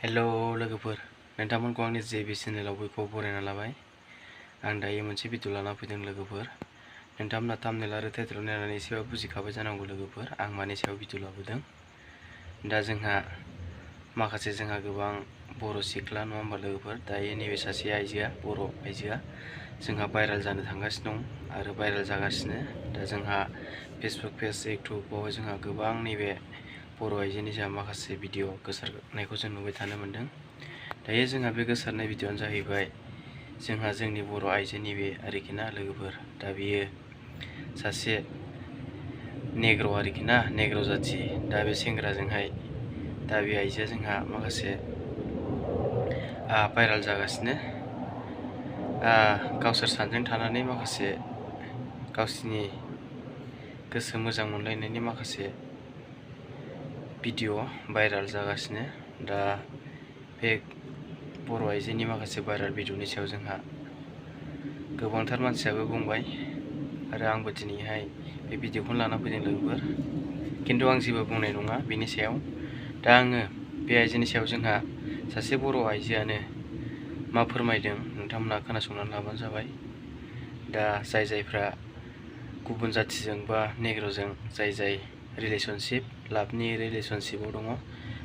Hello लोगोफोर नोंथांमोनखौ आंनि जेबि चेनेलाव बयखौबो बरायना लाबाय। आं दायो मोनसे भिडिअ लाना फैदों लोगोफोर। नोंथांमोना थाम्बनेल आरो टाइटेलाव नायनानै एसेबाबो बुजिखाबाय जानांगौ लोगोफोर आं मानि सायाव भिडिअ लाबोदों। दा जोंहा माखासे गोबां बर' सिख्ला नङा होमबा लोगोफोर। दायो नैबे सासे आइजोआ बर' आइजोआ जोंहा भाइरेल जानो थांगासिनो दं आरो भाइरेल जागासिनो। दा जोंहा फेसबुक पेज इउटुबावहाय जोंहा गोबां नैबे बर' आइजोनि जोंहा माखासे भिडिअ गोसारनायखौ जों नुबाय थानो मोन्दों। दायो जोंहा बे गोसारनाय भिडिअआनो जाहैबाय जोंहा जोंनि बर' आइजोनि बे आरोखि ना लोगोफोर। दा बियो सासे नेग्र आरोखि ना, नेग्र जाथि। दा बे सेंग्राजोंहाय दा बे आइजोआ जोंहा माखासे भाइरेल जागासिनो। गावसोर सानैजों थानानै माखासे गावसिनि गोसो मोजां मोनलायनायनि माखासे भिडिअ भाइरेल जागासिनो। दा बे बर' आइजोनि माखासे भाइरेल भिडिअनि सायाव जोंहा गोबांथार मानसियाबो बुंबाय आरो आंबो दिनैहाय बे भिडिअखौनो लाना फैदों लोगोफोर। खिन्थु आं जेबो बुंनाय नङा बेनि सायाव। दा आङो बे आइजोनि सायाव जोंहा सासे बर' आइजोआनो मा फोरमायदों नोंथांमोना खोनासंनानै लाबानो जाबाय। दा जायफ्रा गुबुन जाथिजों बा नेग्रजों जाय रिलेसनशिप लाभनि रिलेसनशिपआव दङ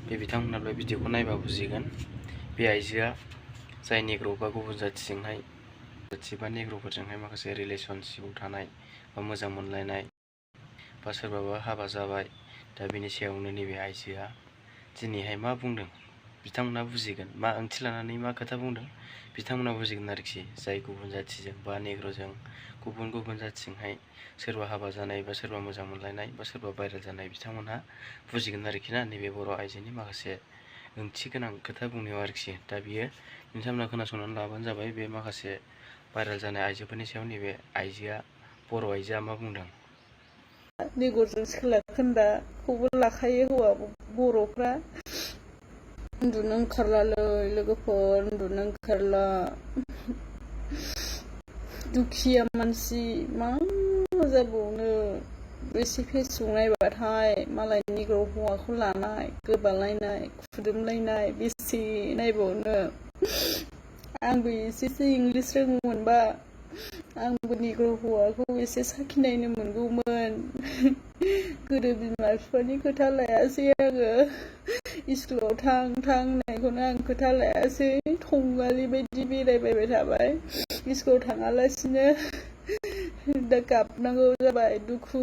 बे बिथांमोना बे भिडिअखौ नायबा बुजिगोन। बे आइजोआ जाय नेग्र बा गुबुन जाथिजोंहाय जाथि बा नेग्रफोरजोंहाय माखासे रिलेसनशिपआव थानाय बा मोजां मोनलायनाय बा सोरबाबा हाबा जाबाय। दा बेनि सायावनो नैबे आइजोआ दिनैहाय मा बुंदों बिथांमोना बुजिगोन। मा ओंथि लानानै मा खोथा बुंदों बिथांमोना बुजिगोन आरोखि। जाय गुबुन जाथिजों बा नेग्रजों गुबुन जाथिजोंहाय सोरबा हाबा जानाय बा सोरबा मोजां मोनलायनाय बा सोरबा भाइरेल जानाय बिथांमोनहा बुजिगोन आरोखि ना नैबे बर' आइजोनि माखासे ओंथि गोनां खोथा बुंनायाव आरोखि। दा बियो नोंथांमोना खोनासंनानै लाबानो जाबाय बे माखासे भाइरेल जानाय आइजोफोरनि सायाव नैबे आइजोआ बर' आइजोआ मा बुंदों। नेगरजों सोला खोन्दाखौबो लाखायो हौवा बर'फ्रा। उन्दुनो ओंखारलालै लोगोफोर, उन्दुनो ओंखारला। दुखिया मानसि मा जाबावनो। एसे फेसबुक नायबाथाय मालायनि हौवाखौ लानाय गोबालायनाय खुदुमलायनाय बेसे नायबावनो। आंबो एसेसो इंलिस रोङोमोनबा आंबो निग्र हौवाखौ एसे साखिनायनो मोनगौमोन। गोदो बिमा बिफानि खोथा लायासै आङो। स्कुलाव थां होननायखौनो आं खोथा लायासै। थंगालि बायदि बेरायबायबाय थाबाय स्कुलाव थाङालासिनो। दा गाबनांगौ जाबाय दुखु।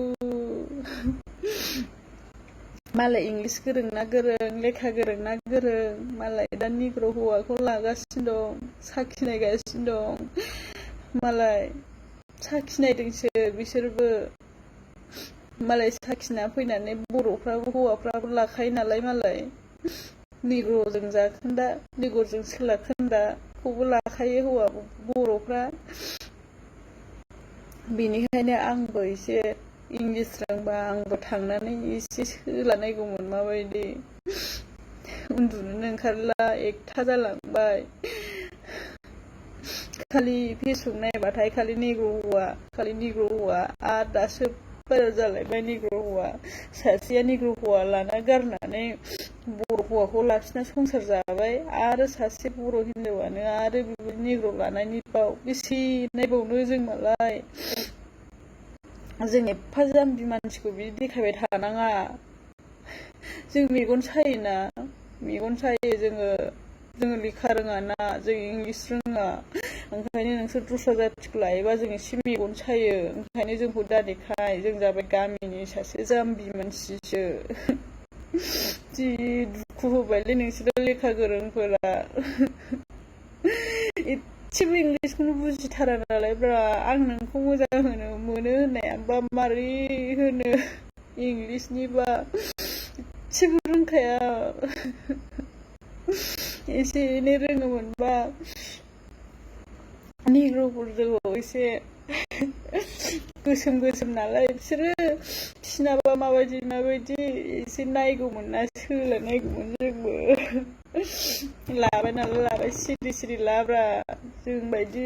मालाय इंलिस गोरों ना गोरों, लेखा गोरों ना गोरों, मालाय दा निग्र हौवाखौ लागासिनो दं, साखिनायगासिनो दं। मालाय साखिनायदोंसो बिसोरबो। मालाय साखिना फैनानै बर'फ्राबो हौवाफ्राबो लाखायो नालाय मालाय। निग्रजों जाखोन्दा, निग्रजों सोला खोन्दाखौबो लाखायो हौवा बर'फ्रा। बेनिखायनो आंबो एसे इंलिस रोंबा आंबो थांनानै एसे सोलानायगौमोन माबायदि। उन्दुनोनो ओंखारला एकथा जालांबाय। खालि फेसबुक नायबाथाय खालि निग्र हौवा आरो दासो भाइरेल जालायबाय निग्र हौवा। सासेया निग्र हौवा लाना गारनानै बर' हौवाखौ लाखिना संसार जाबाय। आरो सासे बर' हिनजावानो आरो बेबायदि निग्र लानायनि बाव बेसे नायबावनो जों मालाय। जों एफा जाम्बि मानसिखौ बिदि देखायबाय थानाङा। जों मेगन सायोना, मेगन सायो जोङो लेखा रोङाना, जों इंलिस रोङा। ओंखायनो नोंसोर दस्रा जाथिखौ लायोबा जों एसे मेगन सायो। ओंखायनो जोंखौ दादेखाय। जों जाबाय गामिनि सासे जाम्बि मानसिसो। जि दुखु होबायलै नोंसोरो लेखा गोरोंफोरा। एसेबो इंलिसखौनो बुजिथारा नालाय ब्रा। आं नोंखौ मोजां मोनो होननायाबा मारै होनो इंलिसनिबा एसेबो रोंखाया। एसे एनै रोङोमोनबा निग्रफोरजों एसे गोसोम नालाय बिसोरो सिनाबा माबायदि एसे नायगौमोन ना, सोलानायगौमोन जोंबो। लाबाय नालाय लाबाय, सिरि लाब्रा। जों बायदि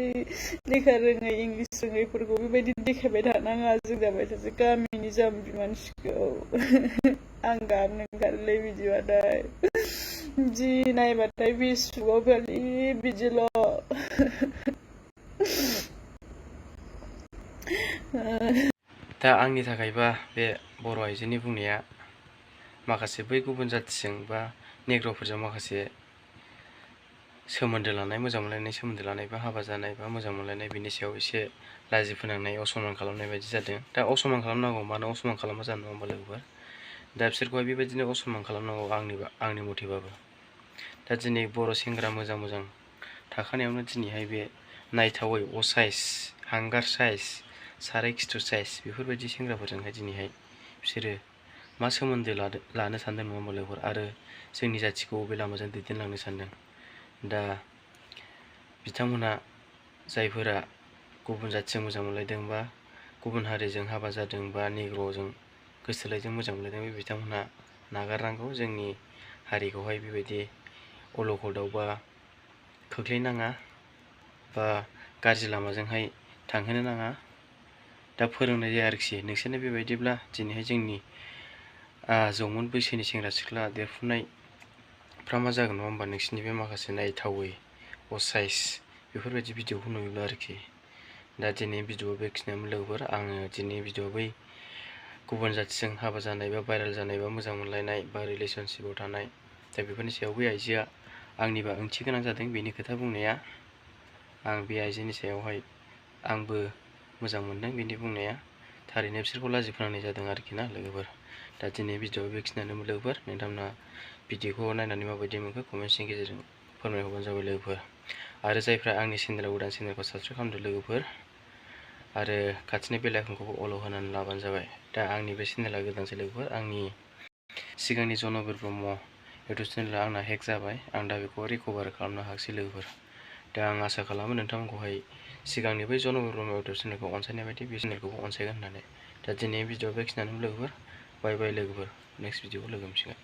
लेखा रोङै इंलिस रोङैफोरखौ बेबायदि देखायबाय थानाङा जों जाबाय सासे गामिनि जाम्बि मानसिखौ आं गारनो ओंखारोलै बिदिबाथाय जि नायबाथाय फेसबुकआव खालि बिदिल' दा आंनि थाखायबा बे बर' आइजोनि बुंनाया माखासे बै गुबुन जाथिजों बा नेग्र'फोरजों माखासे सोमोन्दो लानाय मोजां मोनलायनाय सोमोन्दो लानाय बा हाबा जानाय बा मोजां मोनलायनाय बिनि सायाव एसे लाजि फोनांनाय असनमान खालामनाय बायदि जादों। दा असनमान खालामनांगौ, मानो असनमान खालामा जानो नङा होमबा लोगोफोर? दा बिसोरखौहाय बेबायदिनो असनमान खालामनांगौ आंनि मथेबाबो। दा दिनै बर' सेंग्रा मोजां मोजां थाखानायावनो दिनैहाय बे नायथावै असाइस, हांगार साइज, साराय खिथु साइज बेफोरबायदि सेंग्राफोरजोंहाय दिनैहाय बिसोरो मा सोमोन्दो लानो सानदों नङा होमबा लोगोफोर? आरो जोंनि जाथिखौ बबे लामाजों दैदेनलांनो सानदों? दा बिथांमोनहा जायफोरा गुबुन जाथिजों मोजां मोनलायदों बा गुबुन हारिजों हाबा जादों बा नेग्र'जों गोसथोलायजों मोजां मोनलायदों, बे बिथांमोनहा नागारनांगौ। जोंनि हारिखौहाय बेबायदि अलखदाव बा खोख्लैनाङा बा गाज्रि लामाजोंहाय थांहोनो नाङा। दा फोरोंनाय जाया आरोखि। नोंसोरनो बेबायदिब्ला दिनैहाय जोंनि जौमोन बैसोनि सेंग्रा सिख्ला देरफुनायफ्रा मा जागोन नङा होमबा? नोंसिनि बे माखासे नायथावै असाइस बेफोरबायदि भिडिअखौ नुयोब्ला आरोखि। दा दिनै भिडिअआ बेखिनियानो लोगोफोर। आङो दिनै भिडिअआ बै गुबुन जाथिजों हाबा जानाय बा भाइरेल जानाय बा मोजां मोनलायनाय बा रिलेसनशिपआव थानाय, दा बेफोरनि सायाव बै आइजोआ आंनिबा ओंथि गोनां जादों बेनि खोथा बुंनाया। आं बे आइजोनि सायावहाय आंबो मोजां मोनदों बेनि बुंनाया। थारैनो बिसोरखौ लाजि फोनांनाय जादों आरोखि ना लोगोफोर। दा दिनै भिडिअआ बेखिनियानो लोगोफोर। नोंथांमोना भिडिअखौ नायनानै माबायदि मोनखो कमेन्ट्सनि गेजेरजों फोरमायहरबानो जाबाय लोगोफोर। आरो जायफ्रा आंनि चेनेलाव गोदान, चेनेलखौ साबसक्राइब खालामदो लोगोफोर। आरो खाथिनि बेल आइकनखौबो अल होनानै लाबानो जाबाय। दा आंनि बे चेनेला गोदानसो लोगोफोर। आंनि सिगांनि जन'बिर ब्रह्म इउटुब चेनेला आंना हेक जाबाय। आं दा बेखौ रिकभार खालामनो हायाखिसै लोगोफोर। दा आं आसा खालामो नोंथांमोनखौहाय सिगांनि बै जन'बिर ब्रह्म इउटुब चेनेलखौ अनसायनाय बायदि बे चेनेलखौबो अनसायगोन होननानै। दा दिनै भिडिअआ बेखिनियानो लोगोफोर। बाय बाय लोगोफोर। नेक्स्ट भिडिअखौ लोगो मोनसिगोन।